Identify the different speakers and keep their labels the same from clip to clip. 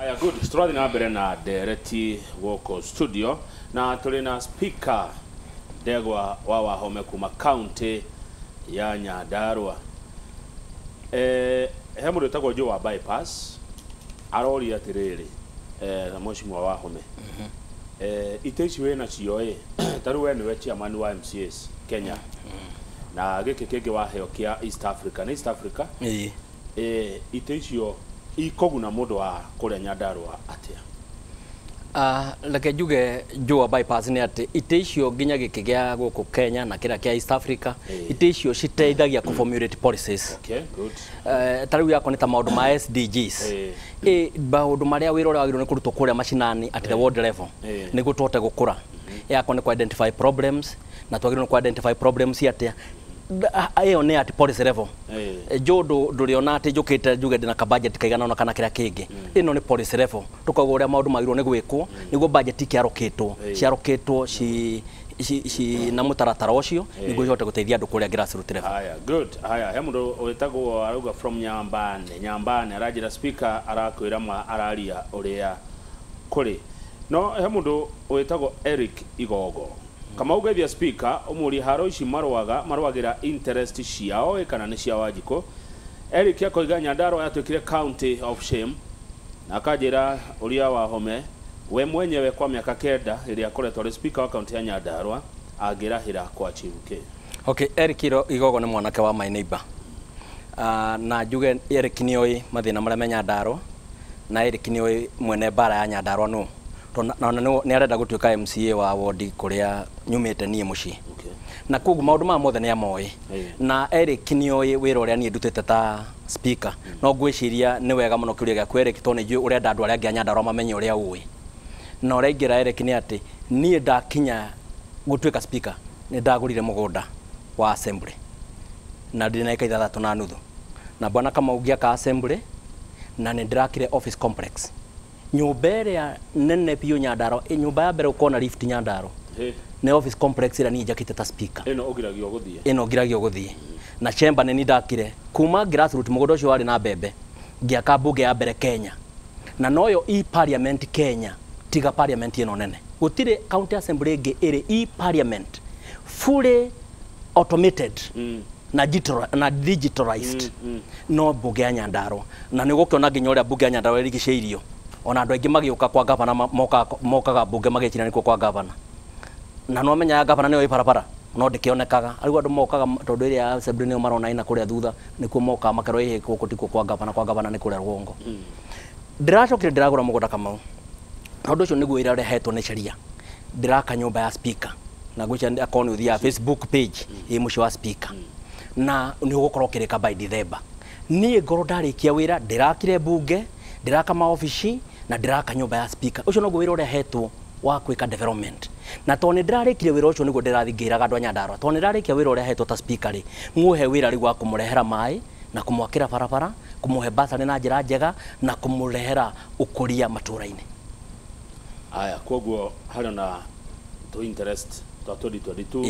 Speaker 1: Aya, good. Tũrathiĩ na mbere na ndereti gũkũ studio na tũrĩ na Speaker Ndegwa wa Wahome kuma county ya Nyandarua. He mũndũ wĩtagwo Joe wa Bypass aroria atĩrĩrĩ, na mheshimiwa Wahome, itĩ ici wĩ nacio ĩ, ta rĩu we nĩwe chairman wa MCAs Kenya na gĩkĩ kĩngĩ waheo kĩa East Africa, nĩ East Africa?
Speaker 2: Ĩĩ.
Speaker 1: Itĩ icio ikũguna mũndũ wa kũrĩa Nyandarua atĩa?
Speaker 2: Reke njuge Joe wa Bypass nĩ atĩ itĩ icio nginya gĩkĩ gĩa gũkũ Kenya na kĩrĩa kĩa East Africa, itĩ icio citeithagia kũ formulate policies.
Speaker 1: Okay, good.
Speaker 2: Ta rĩu yakwa nĩ ta maũndũ ma SDGs. Maũndũ marĩa wĩra ũrĩa wagĩrĩirwo nĩ kũrutwo kũrĩa macinani at the world level nĩguo tũhote gũkũra. Yakwa nĩ kũ identify problems, na twagĩrĩirwo nĩ kũ identify problems atĩa. Ĩyo nĩ at policy level. Joe, ndũrĩona atĩ njũkĩte njuge ndĩna ka budget kaigana ũna kana kĩrĩa kĩngĩ. Ĩno nĩ policy level, tũkauga ũrĩa maũndũ magĩrĩirwo nĩ gwĩkwo nĩguo budget ikĩarũkĩtwo ciarũkĩtwo ci na mũtaratara ũcio nĩguo ihote gũteithia andũ kũrĩa grassroots level.
Speaker 1: Haya, good. Haya, he mũndũ wĩtagwo arauga from Nyambane, Nyambane aranjĩra Speaker arakwĩra ma araria ũrĩa kũrĩ. No he mũndũ wĩtagwo Eric Igogo. Kamau, geithia Speaker, ũmũrie haro ici marũaga marũagĩra interest ciao ĩ kana nĩ cia Wanjikũ. Eric akoiga Nyandarua yatuĩkire county of shame, na akanjĩra ũrĩa Wahome we mwenyewe kwa mĩaka 9 ĩrĩa akoretwo arĩ Speaker wa county ya Nyandarua angĩrahĩra kwa achieve kĩ.
Speaker 2: Okay, Eric Igogo nĩ mwanake wa my neighbor. Na njuge Eric nĩoĩ mathĩna marĩa me Nyandarua, na Eric nĩoĩ mwene mbara ya Nyandarua nũ. Tondũ na nĩ arenda gũtuĩka MCA wa wodi kũrĩa nyumĩte niĩ mũciĩ. Na koguo maũndũ maya mothe nĩ amoĩ. Na Eric nĩoĩ wĩra ũrĩa niĩ ndutĩte ta Speaker. No ngwĩciria nĩ wega mũno kĩũria gĩaku Eric, tondũ nĩ njũĩ ũrenda andũ arĩa angĩ a Nyandarua mamenye ũrĩa ũĩ. Na ũrĩa ingĩra Eric nĩ atĩ niĩ ndakinya gũtuĩka Speaker nĩ ndagũrire mũgũnda wa assembly na ndĩ na eka 6.5, na bwana Kamau ngĩaka assembly, na nĩ ndĩrakire office complex, nyũmba ĩrĩa nene biũ Nyandarua, nyũmba ya mbere ũkona lift Nyandarua nĩ office complex ĩrĩa niĩ njakĩte ta Speaker.
Speaker 1: Ĩno ũgiragio gũthiĩ.
Speaker 2: Ĩno ngiragio gũthiĩ na chamber nĩ ndakire kuma grassroots. Mũgũnda ũcio warĩ na mbembe, ngĩaka mbunge ya mbere Kenya, na noyo e-parliament Kenya, tiga parliament ĩno nene gũtirĩ county assembly ĩngĩ ĩrĩ e-parliament fully automated na digitalized no mbunge ya Nyandarua. Na nĩ ũgũkĩona nginya ũrĩa mbunge ya Nyandarua ĩrigicĩirio, ona andũ aingĩ magĩũka kwa gavana mokaga mbunge magĩcira nĩkuo kwa gavana, na no menya ya gavana nĩyo ĩ barabara no ndĩkĩonekaga. Rĩu andũ mokaga tondũ ĩrĩa ya assembly nĩyo marona ĩna kũrĩa thutha, nĩkuo mokaga makerwo ĩhĩ gũkũ tikuo kwa gavana, kwa gavana nĩ kũrĩa rũgongo. Ndĩracokire ndĩragũra mũgũnda, Kamau, tondũ ũcio nĩguo wĩra ũrĩa hetwo nĩ sheria. Ndĩraka nyũmba ya Speaker, na ngwĩciria akorwo nĩ ũthiaga Facebook page ĩ mũciĩ wa Speaker na nĩ ũgũkorwo ũkĩrĩka by December. Niĩ ngorwo ndarĩkia wĩra, ndĩrakire mbunge, ndĩraka maobici na ndĩraka nyũmba ya Speaker. Ũcio noguo wĩra ũrĩa hetwo wa gwĩka development, na tondũ nĩ ndĩrarĩkirie wĩra ũcio nĩguo ndĩrathiĩ ngĩraga andũ a Nyandarua, tondũ nĩ ndĩrarĩkia wĩra ũrĩa hetwo ta Speaker rĩ, muhe wĩra rĩu wa kũmũrehera maĩ na kũmwakĩra barabara, kũmũhe basarĩ na njĩra njega na kũmũrehera ũkũria matũũra-inĩ.
Speaker 1: Aya, koguo harĩ na tũ interest twa 2022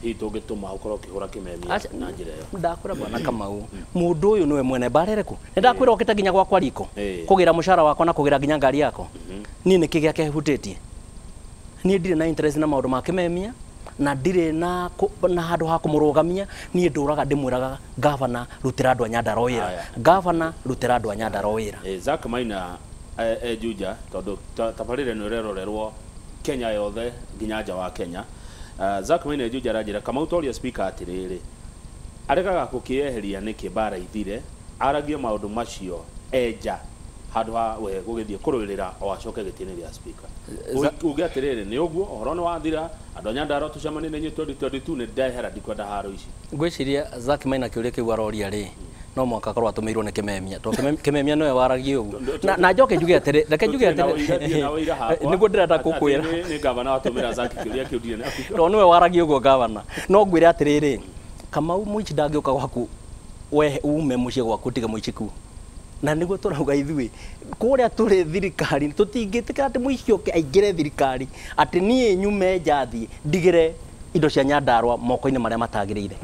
Speaker 1: hihi tũngĩtũma ũkorwo ũkĩhũra kĩmemia na njĩra ĩyo?
Speaker 2: Ndakwĩra bwana Kamau, mũndũ ũyũ nĩwe mwene mbara ĩrĩkũ. Nĩ ndakwĩra okĩte nginya gwakwa riko kũgĩra mũcara wakwa na kũgĩra nginya ngari yakwa. Niĩ nĩkĩ gĩake hutĩtie? Niĩ ndirĩ na interest na maũndũ ma kĩmemia na ndirĩ na handũ ha kũmũrũgamia. Niĩ ndũraga ndĩmwĩraga, gavana, rutĩra andũ a Nyandarua wĩra. Gavana, rutĩra andũ a Nyandarua wĩra.
Speaker 1: Zack Maina Juja, tondũ tabarĩra ĩno ĩrerorerwo Kenya yothe nginya nja wa Kenya. Zack Maina Juja aranjĩra, Kamau, toria Speaker atĩrĩrĩ, aregaga gũkĩeheria nĩkĩ mbara ithire, aragie maũndũ macio enja handũ ha we gũgĩthiĩ kũrũĩrĩra o acoke gĩtĩ-inĩ gĩa Speaker. Uge atĩrĩrĩ, nĩ ũguo ũhoro nĩ wathira, andũ a Nyandarua tũcemanie na inyuĩ 2022, nĩ ndehera, ndikwenda haro ici.
Speaker 2: Ngwĩciria Zack Maina kĩũria kĩu aroria rĩ, no mũhaka akorwo atũmĩirwo nĩ kĩmemia, tondũ kĩmemia nĩwe waragia ũguo. Na njoke njuge atĩrĩ, reke njuge
Speaker 1: Tũtirĩ na ũira, ndirĩ na ũira
Speaker 2: atĩrĩ,
Speaker 1: hakwa.
Speaker 2: nĩguo ndĩrenda
Speaker 1: Atĩ
Speaker 2: gũkwĩra.
Speaker 1: Nĩ gavana watũmĩra Zack kĩũria kĩu, ndirĩ na
Speaker 2: Tondũ nĩwe waragia ũguo gavana. No ngwĩre atĩrĩrĩ Kamau, mũici ndangĩũka gwaku we ume mũciĩ gwaku tige mũici kuo, na nĩguo tũrauga ithuĩ kũrĩa tũrĩ thirikari tũtingĩtĩkĩra atĩ mũici oke aingĩre thirikari, atĩ niĩ nyume nja thiĩ ndigĩre indo cia Nyandarua moko-inĩ marĩa matagĩrĩire.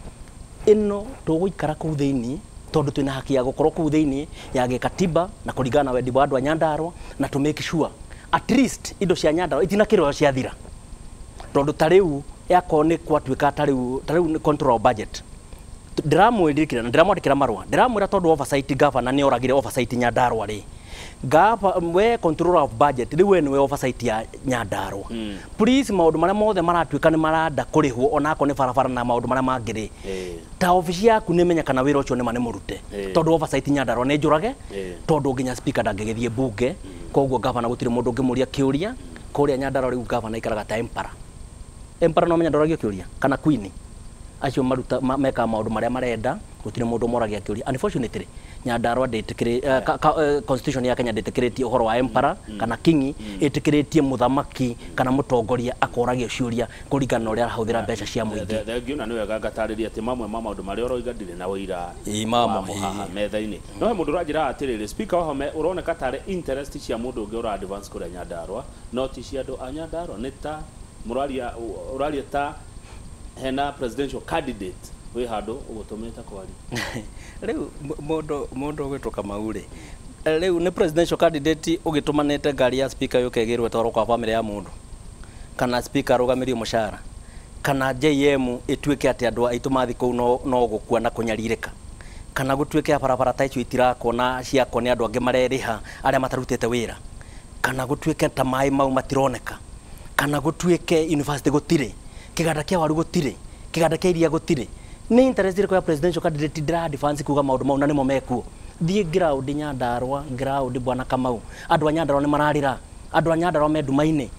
Speaker 2: Ĩno tũgũikara kũu thĩiniĩ. tondu twina haki ya gukorwo kuu thiini ya gikatiba na kuringana na wendi wa andu a Nyandarua na to make sure at least indo cia Nyandarua itinakirwo ciathira tondu ta riu yakorwo ni kwatuika ta riu ni control budget ndiramwĩrĩkĩra na ndiramwandĩkĩra marũa ndiramwĩra tondu oversight governor nĩ oragire oversight Nyandarua rĩ gava we controller of budget rĩu we nĩwe oversight ya Nyandarua. Please maũndũ marĩa mothe maratuĩka nĩ maranda kũrĩhwo onako nĩ barabara na maũndũ marĩa mangĩ rĩ ta obici yaku nĩ menya kana wĩra ũcio nĩ ma nĩ mũrute tondu oversight Nyandarua nĩ njũrage tondu nginya speaker ndangĩgĩthiĩ bunge koguo governor gũtirĩ mũndũ ũngĩmũria kĩũria kũrĩa Nyandarua rĩu governor ikaraga ta emperor. Emperor no menya ndoragio kĩũria kana queen acio maruta meka maundu maria marenda gutire mundu moragia kiuria. Unfortunately Nyandarua nditikiri constitution ya Kenya nditikiritie uhoro wa emperor kana king itikiritie muthamaki kana mutongoria akoragia ciuria kuringana na uria arahuthira mbeca cia muingi.
Speaker 1: Thengio na ni wega ngatariria ati mamwe ma maundu maria uroiga ndire na uira haha metha-ini. No he mundu uranjira atiriri speaker Wahome uroneka tare interest cia mundu ungi ura advance kuria Nyandarua no ti cia andu a Nyandarua ni ta muraria uraria ta hena presidential candidate wi handu ugutumite kwari
Speaker 2: riu mundu ugwitwo Kamau ri riu ni presidential candidate ugitumanite ngari ya speaker yuke igirwe twarwo kwa family ya mundu kana speaker arugamirio mucara kana JM ituike ati andu aitu mathi kuu no gukua na kunyaririka kana gutuike barabara ta icio itirakwo na ciakwo ni andu angi mareriha aria matarutite wira kana gutuike ta mai mau matironeka kana gutuike university gutire kiganda kia waru gutire kiganda kia iria gutire ni interest iriko ya presidential candidate ndira advance kuga maundu mau na nimo mekuo thie ground Nyandarua ground bwana Kamau andu a Nyandarua ni mararira andu a Nyandarua me nduma-ini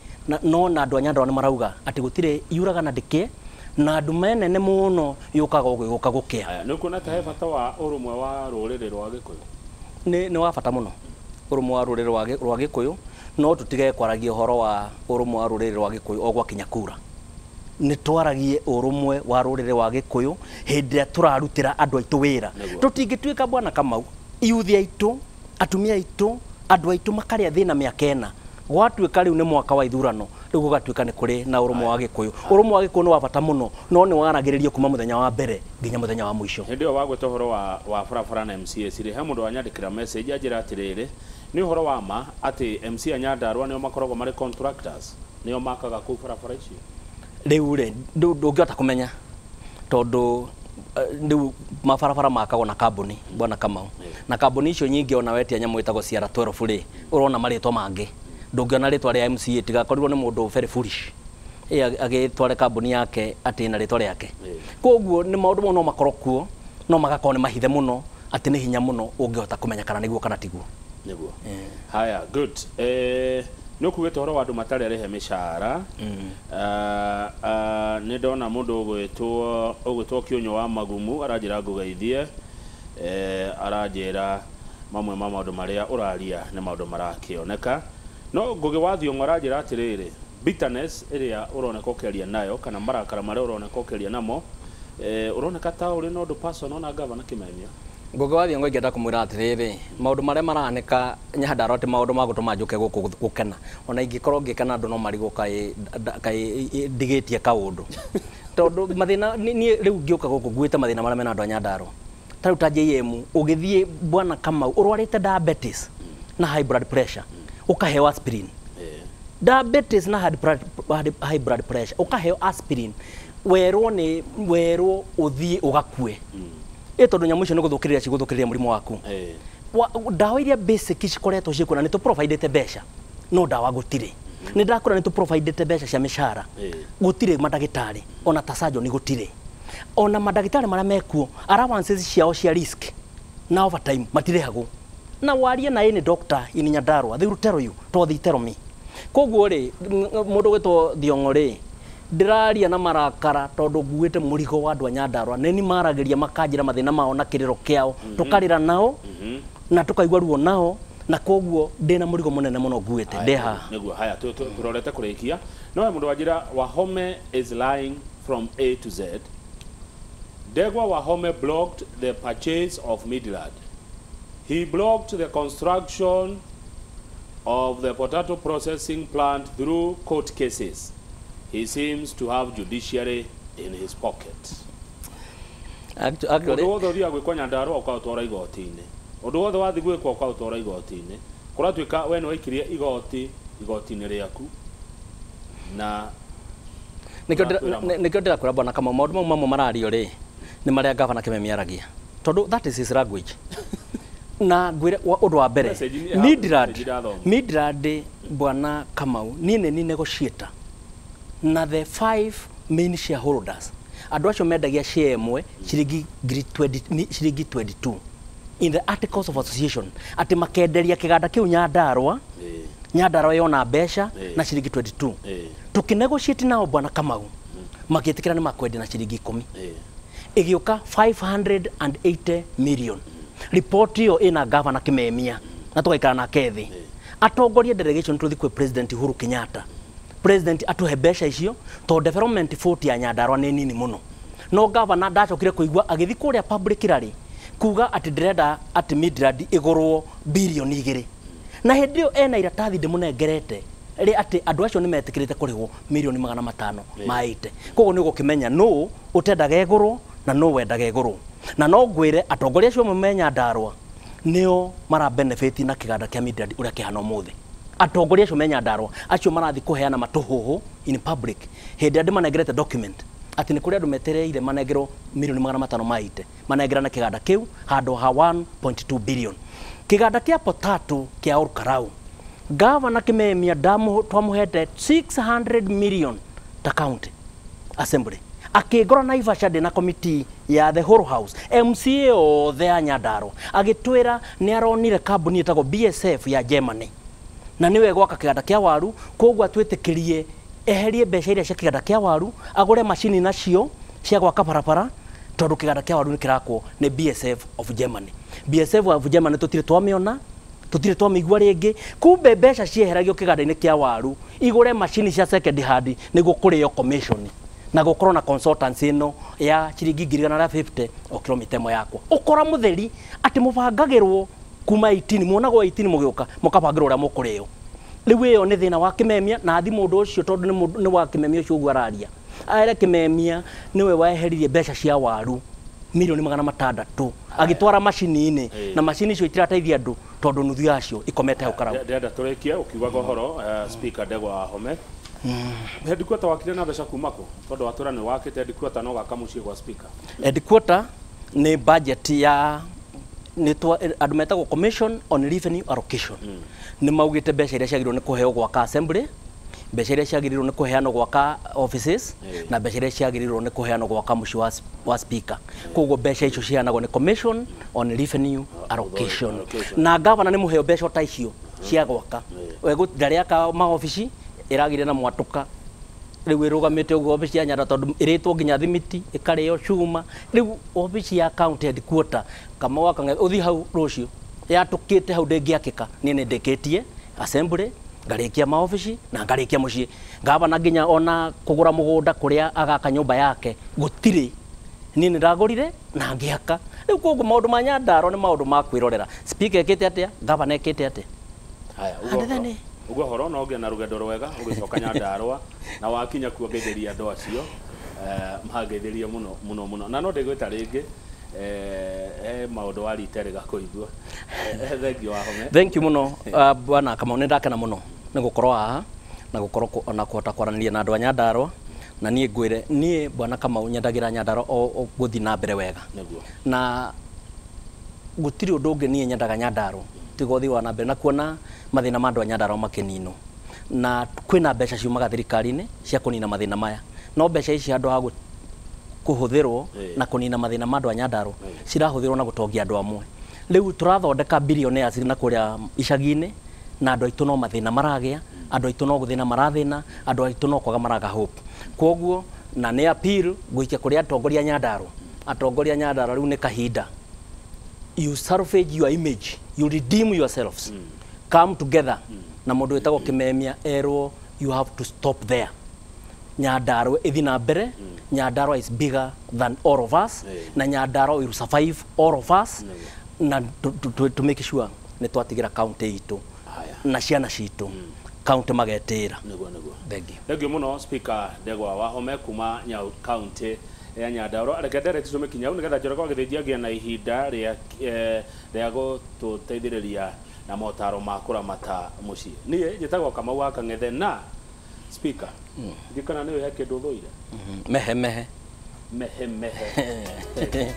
Speaker 2: no na andu a Nyandarua ni marauga ati gutire yuraga na ndike na nduma nene muno yukaga guguka gukia.
Speaker 1: Ni kuona ta he bata wa urumwe wa ruriri rwa Gikuyu
Speaker 2: ni wa bata muno urumwe wa ruriri rwa Gikuyu no tutige kwaragia uhoro wa urumwe wa ruriri rwa Gikuyu o gwakinya kura ni twaragie urumwe wa ruriri wa Gikuyu hindi ria turarutira andu aitu wira tutingituika bwana Kamau yuthi aitu atumia aitu andu aitu makaria thina miaka ena gwatuika riu ni mwaka wa ithurano riu gugatuika ni kuri na urumwe wa Gikuyu. Urumwe wa Gikuyu ni wa bata muno no ni waragiririo kuma muthenya wa mbere nginya muthenya wa mwisho.
Speaker 1: Hindi yo wagweta uhoro wa barabara na MCA ri he mundu wanyandikira message anjira atiriri ni uhoro wa ma ati MCA Nyandarua nio makoragwo mari contractors nio makaga kuu barabara icio
Speaker 2: riu ri ndungihota kumenya tondu riu mabarabara makagwo na kambuni bwana Kamau na kambuni icio nyingi ona wetia nyamu itagwo Sierra 12 ri urona maritwa mangi ndungiona ritwa ria MCA tigakorirwo ni mundu very foolish agitware kambuni yake ati na ritwa riake koguo ni maundu mau no makorwo kuo no magakorwo ni mahithe muno ati ni hinya muno ungihota kumenya kana niguo kana tiguo
Speaker 1: niguo. Haya good. Nä å kuä te horo wa andå matarä arehe mä cara nä ndona må ndå å gwä two kä å nyo wa magumu aranjä ra ngå geithie aranjä ra mamwe ma maå ndå marä a å raria nä maå ndå marakä oneka no ngå gä wa thiong'o aranjä ra atä rä rä bitterness ä rä a å roneka å kä aria nayo kana marakara marä a å roneka å kä aria namo å roneka ta å rä na å ndå personal na gavana Kimemia.
Speaker 2: Ngugi wa Thiong'o ingĩenda kũmwĩra atĩrĩrĩ maũndũ marĩa maranĩka Nyandarua ti maũndũ ma gũtũma njũke gũkũ gũkena ona ingĩkorwo ngĩkena andũ no marigwo kaĩ ndigĩtie kaũndũ tondũ mathĩna niĩ rĩu ngĩũka gũkũ nguĩte mathĩna marĩa mena andũ a Nyandarua ta rĩu ta JM ũgĩthiĩ bwana Kamau ũrwarĩte diabetes na high blood pressure ũkaheo aspirin diabetes na high blood pressure ũkaheo aspirin werwo nĩ werwo ũthiĩ ũgakue ä tondå nyamå icio nä gå thå kä rä ria cigå thå kä rä ria må rimå waku ndawa iria basic cikoretwo ciĩkuo na nä tå providete mbeca no ndawa gũtirĩ nä ndakora nä tå providete mbeca cia mĩcara gũtirĩ mandagĩtarĩ ona ta surgeon gũtirĩ ona mandagĩtarĩ marĩa mekuo allowances ciao cia risk na overtime matirĩhagwo na warie na any doctor in Nyandarua they will tell you to they tell me koguo rĩ mũndũ gwĩtwo Thiong'o rĩ ndiraria na marakara tondu nguite murigo wa andu a Nyandarua nĩ ni maragiria makanjira mathina mao na kiriro kiao tukarira nao na tukaigua ruo nao na koguo ndina murigo munene muno nguite ndi haha
Speaker 1: niguo. Haya turorete kurikia no mundu wanjira Wahome is lying from A to Z. Ndegwa Wahome blocked the purchase of Midland. He blocked the construction of the potato processing plant through court cases. He seems to have judiciary in his pocket. Ũndũ wothe ũthiaga gwĩkwo Nyandarũa ũkaũtwara igoti-inĩ, ũndũ wothe wathiĩ gwĩkwo ũkaũtwara igoti-inĩ, kũratuĩka we nĩ waikirie igoti igoti-inĩ rĩaku. Na
Speaker 2: nĩkĩo ndĩrakwĩra bwana Kamau, maũndũ mau mamwe marario rĩ nĩ marĩa gavana Kimemia aragia, tondũ that is his language. Na ngwĩre ũndũ wa mbere, Midrand bwana Kamau, niĩ nĩ ni negotiator na the 5 main shareholders, andũ acio mendagia share ĩmwe ciringi 22 in the articles of association, atĩ makenderia kĩganda kĩu Nyandarũa, Nyandarũa yona mbeca na ciringi 22. Tukinegotiate nao bwana Kamau, magĩtĩkĩra nĩ makwendia na ciringi 10, ĩgĩũka 580 million. Report ĩyo ĩna gavana Kimemia na tũgaikara nake thĩ, atongorie delegation tũthiĩ kwĩ President Uhuru Kenyatta. President atũhe mbeca icio tondũ development 40 ya Nyandarũa nĩ nini mũno. No gavana ndacokire kũigua agĩthiĩ kũrĩa public rally kuga atĩ ndĩrenda atĩ Midrand ĩgũrwo birioni 2, na hĩndĩ ĩyo ena iratathi ndĩmũnengerete rĩ atĩ andũ acio nĩ metĩkĩrĩte kũrĩhwo mirioni 500 ma 80. Koguo nĩ ũgũkĩmenya nũ ũtendaga ĩgũrwo na nũ wendaga ĩgũrwo. Na no ngwĩre atongoria acio amwe me Nyandarũa nĩo mara benefit na kĩganda kĩa Midrand ũrĩa kĩhana ũmũthĩ. Atongoria acio me Nyandarũa acio marathiĩ kũheana matũhũhũ in public hĩndĩ ĩrĩa ndĩmanengerete document atĩ nĩ kũrĩ andũ metereire manengerwo mirioni 500 ma 80 manengerane kĩganda kĩu handũ ha 1.2 billion. Kĩganda kĩa potato kĩa Olkarau, gavana Kimemia twamũhete 600 million ta county assembly, akĩngora Naivasha ndĩ na committee ya the whole house, MCA othe ya Nyandarũa, agĩtwĩra nĩ aronire kambuni ĩtagwo BSF ya Germany na nĩwe gwaka kĩganda kĩa waru, koguo atwĩtĩkĩrie eherie mbeca iria cia kĩganda kĩa waru agũre macini nacio cia gwaka barabara, tondũ kĩganda kĩa waru nĩ kĩrakwo nĩ BSF of Germany. BSF of Germany tũtirĩ twamĩona, tũtirĩ twamĩigua rĩngĩ. Kumbe mbeca cieheragio kĩganda-inĩ kĩa waru igũre macini cia second hand nĩguo kũrĩo commission na gũkorwo na consultancy ĩno ya ciringi 150 o kilomita ĩmwe yakwa. Ũkora mũtheri atĩ mũbangagĩrwo kuma 18, muonagwo 18 mũgĩũka mũkabangĩrwo ũrĩa mũkũrĩo. Rĩu ĩyo nĩ thĩna wa Kimemia, na athi mũndũ ũcio tondũ nĩ wa Kimemia ũcio ũguo araria. Aere Kimemia nĩwe weheririe mbeca cia waru mirioni 600 agĩtwara macini-inĩ, na macini icio itirateithia andũ tondũ nuthu yacio ikomete hau Karau.
Speaker 1: Ndĩrenda tũrĩkie ũkiugaga ũhoro Speaker Ndegwa Wahome. Headquarter wakire na mbeca kuma kũ? Tondũ watũra nĩ wakĩte headquarter no gaka mũciĩ gwa Speaker.
Speaker 2: Headquarter nĩ budget ya andũ metagwo Commission on Revenue Allocation. Nĩ maugĩte mbeca iria ciagĩrĩirwo nĩ kũheo gwaka assembly, mbeca iria ciagĩrĩirwo nĩ kũheanwo gwaka offices, na mbeca iria ciagĩrĩirwo nĩ kũheanwo gwaka mũciĩ wa Speaker. Koguo mbeca icio ciheanagwo nĩ Commission on Revenue Allocation. Na gavana nĩ mũheo mbeca ta icio cia gwaka. We ndarĩ maobici ĩragire na mwatũka, rĩu ĩrũgamĩte ũguo obici ya Nyandarũa tondũ ĩrĩtwo nginya thimiti ĩkarĩo cuma. Rĩu obici ya county headquarter Kamau wa Kang'ethe ũthiĩ hau rũciũ yatũkĩte hau ndĩngĩakĩka. Niĩ nĩ ndĩkĩtie assembly, ngarĩkia maobici na ngarĩkia mũciĩ. Gavana nginya ona kũgũra mũgũnda kũrĩa agaka nyũmba yake gũtirĩ, niĩ nĩ ndagũrire na ngĩaka. Rĩu koguo maũndũ ma Nyandarũa nĩ maũndũ ma kwĩrorera. Speaker ekĩte atĩa? Gavana ekĩte atĩa?
Speaker 1: Haya, ũguo ũhoro no ũgĩe na rũgendo rwega ũgĩcoka Nyandarũa na wakinya kuo ngeithĩria andũ acio, mangeithĩrie mũno mũno mũno, na no ndĩgwĩta rĩngĩ maũndũ wa rita rĩga kũigua. Thank you Wahome.
Speaker 2: Thank you mũno bwana Kamau, nĩ ndakena mũno nĩ gũkorwo haha na gũkorwo ona kũhota kwaranĩria na andũ a Nyandarũa. Na niĩ ngwĩre niĩ bwana Kamau nyendagĩra Nyandarũa o gũthiĩ na mbere wega, na gũtirĩ ũndũ ũngĩ niĩ nyendaga Nyandarũa tiga ũthii wa na mbere na kuona mathĩna ma andũ a Nyandarũa makĩninwo. Na kwĩna mbeca ciumaga thirikari-inĩ cia kũnina mathĩna maya, no mbeca ici handũ ha kũhũthĩrwo na kũnina mathĩna ma andũ a Nyandarũa cirahũthĩrwo na gũtongia andũ amwe. Rĩu tũrathondeka billionaires na kũrĩa icagi-inĩ, na andũ aitũ no mathĩna maragĩa, andũ aitũ no gũthĩna marathĩna, andũ aitũ no kwaga maraga hope. Koguo na nĩ appeal gũikia kũrĩ atongoria Nyandarũa, atongoria Nyandarũa rĩu nĩ kahinda you salvage your image, you redeem yourselves, come together. Na mũndũ wĩtagwo Kimemia erwo you have to stop there. Nyandarua ĩthiĩ na mbere. Nyandarua is bigger than all of us, na Nyandarua will survive all of us, na to make sure nĩ twatigira county itũ na ciana citũ county magetĩra.
Speaker 1: Nĩguo nĩguo.
Speaker 2: Thank you.
Speaker 1: Thank you mũno Speaker Ndegwa Wahome kuma Nyau County. Ya Nyandarua. Reke ndereti tũmĩkinya hau nĩgetha Njoroge wa Gĩthĩnji agĩe na ihinda rĩa rĩa gũtũteithĩrĩria na motaro ma kũramata mũciĩ. Niĩ njĩtagwo Kamau wa Kang'ethe na speaker, ndikana nĩ he kĩndũ ũthũire.
Speaker 2: Mehe mehe.
Speaker 1: Mehe mehe.